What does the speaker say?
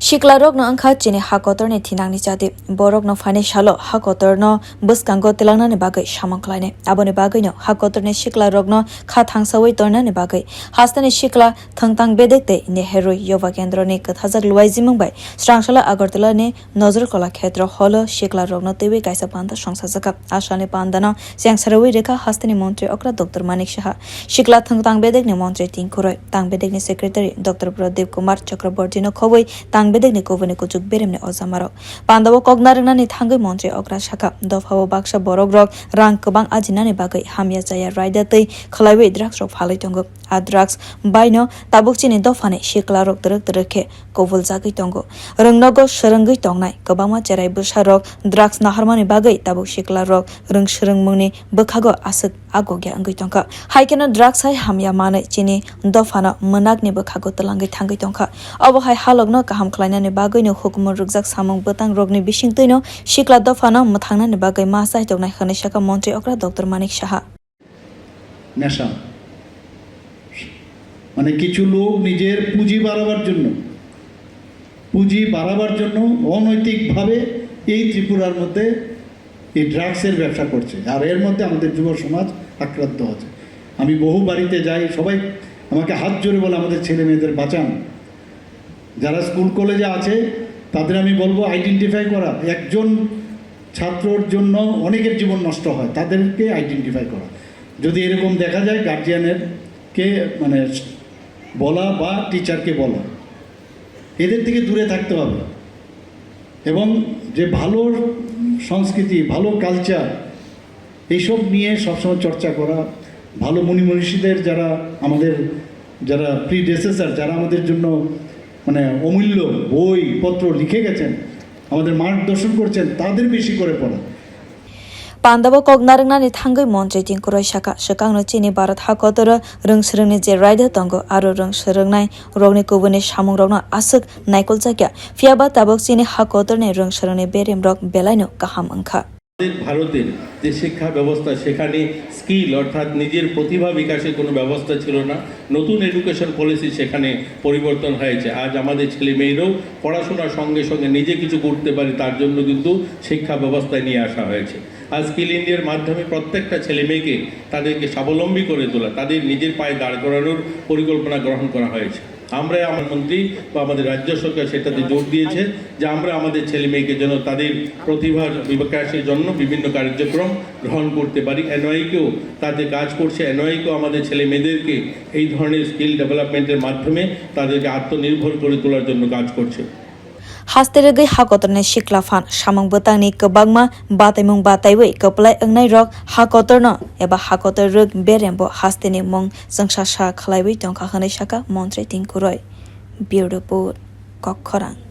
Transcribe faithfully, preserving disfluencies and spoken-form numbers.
Siklarokno wngkha chini ha kotorni thinangni chati. Borokno phainai salo ha kotorno bwskango twlangnani bagwi samung khlainai. Aboni bagwino ha kotorni siklarokno kha thangsawi tornani bagwi hasteni sikla thwngtang bedek tei Nehru Yuva Kendroni kwthajak luaijimung bai Srangsala Agartalani Nojor Kola Khetro Holo siklarokno twiwi kaisa panda songsajakha. A salni pandano chengsarawi rwkha hasteni montri okra Doctor Manik Saha, sikla thwngtang bedekni montri Tinku Roy, tang bedekni secretary Doctor Pradip Kumar Chakrabortino khobwi tang bedekni kubuni kuchuk beremni ojamarok. Pandao kok narwknani thangwi montri okra sakha, dophao baksa borokrok rang kwbang ajinani bagwi hamya chaya raida twi khwlaiwi drugsrok phalwi tongo. A drugs baino tabuk chini dophani siklarok twrwk twrwk khe kubuljagwi tongo. Rwngnogo swrwngwi tongnai kwbangma cherai bwsarok drugs naharmani bagwi tabuk siklarok rwng swrwngmungni bwkhago aswk agogya wngwi tongkha. Hai kheno drugs hai hamya manwi chini dophano mwnakni bwkhago twlangwi thangwi tongkha. Obo hai halokno kaham khlainani bagwino hukumu rwkjak samung bwtangrokni bisingtwino sikla dophano mwthangnani bagwi ma chaitoknai hwnwi sakha montri okra Doctor Manik Saha. নেশা। মানে কিছু লোক নিজের পুঁজি বাড়াবার জন্য, পুঁজি বাড়াবার জন্য অনৈতিকভাবে এই ত্রিপুরার মধ্যে এই ড্রাগসের ব্যবসা করছে। আর এর মধ্যে আমাদের যুব সমাজ আক্রান্ত হচ্ছে। আমি বহু বাড়িতে যাই, সবাই আমাকে হাত জোড়ে বলে, "আমাদের ছেলে মেয়েদের বাঁচান।" যারা স্কুল কলেজে আছে, তাদের আমি বলবো আইডেন্টিফাই করা। একজন ছাত্রর জন্য অনেকের জীবন নষ্ট হয়, তাদেরকে আইডেন্টিফাই করা। যদি এরকম দেখা যায়, গার্জিয়ানের কে, মানে, বলা বা টিচারকে বলা, এদের থেকে দূরে থাকতে হবে। এবং যে ভালো সংস্কৃতি, ভালো কালচার, এইসব নিয়ে সবসময় চর্চা করা, ভালো মুনি মনীষীদের, যারা আমাদের, যারা প্রিডেসেসর, যারা আমাদের জন্য, মানে, অমূল্য বই পত্র লিখে গেছেন, আমাদের মার্গদর্শন করছেন, তাদের বেশি করে পড়া। Pandao kok narwknani thangwi montri Tinku Roy sakha, swkangno chini Bharat ha kotoro rwng swrwngni je raida tongo, aro rwng swrwngnai rokni kubuni samungrokno aswk naikoljakya. Phiyaba tabuk chini ha kotorni rwng swrwngni beremrok belaino kaham wngkha. আমাদের ভারতের যে শিক্ষা ব্যবস্থা, সেখানে স্কিল অর্থাৎ নিজের প্রতিভা বিকাশের কোনো ব্যবস্থা ছিল না। নতুন এডুকেশন পলিসি সেখানে পরিবর্তন হয়েছে। আজ আমাদের ছেলে মেয়েরাও পড়াশোনার সঙ্গে সঙ্গে নিজে কিছু করতে পারে, তার জন্য কিন্তু শিক্ষা ব্যবস্থায় নিয়ে আসা হয়েছে। আজ স্কিল ইন্ডিয়ার মাধ্যমে প্রত্যেকটা ছেলে মেয়েকে, তাদেরকে স্বাবলম্বী করে তোলা, তাদের নিজের পায়ে দাঁড় করানোর পরিকল্পনা গ্রহণ করা হয়েছে। আমরা, আমার মন্ত্রী বা আমাদের রাজ্য সরকার সেটাতে জোর দিয়েছে যে আমরা আমাদের ছেলে মেয়েকে যেন তাদের প্রতিভার বিকাশের জন্য বিভিন্ন কার্যক্রম গ্রহণ করতে পারি। এনওআইকেও তাতে কাজ করছে, এনওআইকেও আমাদের ছেলে মেয়েদেরকে এই ধরনের স্কিল ডেভেলপমেন্টের মাধ্যমে তাদেরকে আত্মনির্ভর করে তোলার জন্য কাজ করছে। Haste rwgwi ha kotorni sikla phan samung bwtangni kwbangma bataimung bataiwi kwplai wngnairok ha kotorno eba ha kotor rwk berembo hasteni mung chwngsa sa khlaiwi tongkha hwnwi sakha montri Tinku Roy. Bureau Report, Kokkhorang.